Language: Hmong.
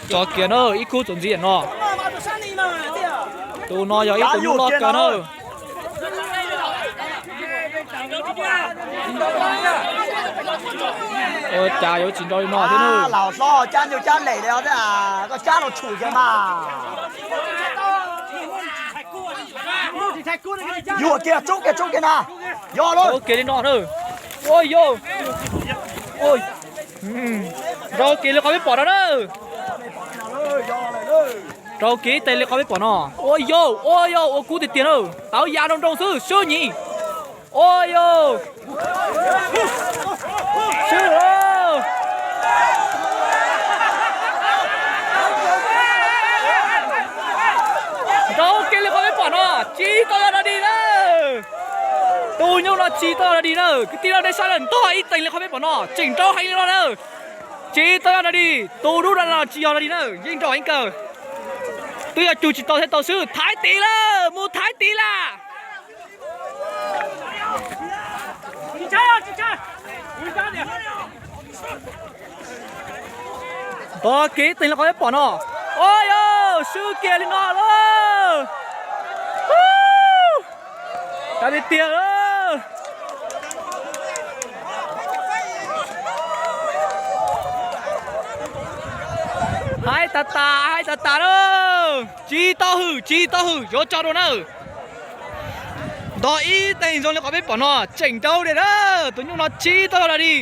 Tso kiag na, ib khub txuas ntxiv no. Tus no yog ib tus nyuj loj kawg na. Ua cas yuav tsis nrau li no thiab na. Laus hlob cab nyuj cab lem li os, koj cab los tshum kiag mas. Yuam kiag, tsoob kiag, tsoob kiag na. Yog lauj. Ua kiag li no na. Ua yau. Nrau kiag li qhov peb pom no na. Nrau kiag ib teg li qhov peb pom no. Ua yau, ua yau, ua kub tiag tiag na. Tauv ya nroo nroo xwb, swb nyim. Ua yau. Swb lauj. Nrau kiag li qhov peb pom no, tsis tau yog dog dig na. Tus nyuj no tsis tau yog dog dig na, kwv tij laug nej saib lawm, ntog ib teg li qhov peb pom no, tseem nrau heev li no na. Tsis tau yog dog dig, tus dub no tsis yog dog dig na, yeej nrau heev kawg. Twb yog cug tsis tau thiaj tau xwb, thaiv tid lawm, mus thaiv tid lawm. Ntog kiag ib teg li qhov peb pom no. Ua yau, swb kiag li no lauj. Cas tiag tiag lauj. Haib tas tas, haib tas tas lauj. Tsis tau hwm, tsis tau hwm, yuav tso dua na. Ntog ib teg zoo li qhov peb pom no, tseem nrau li na. Tus nyuj no tsis tau yog dog dig.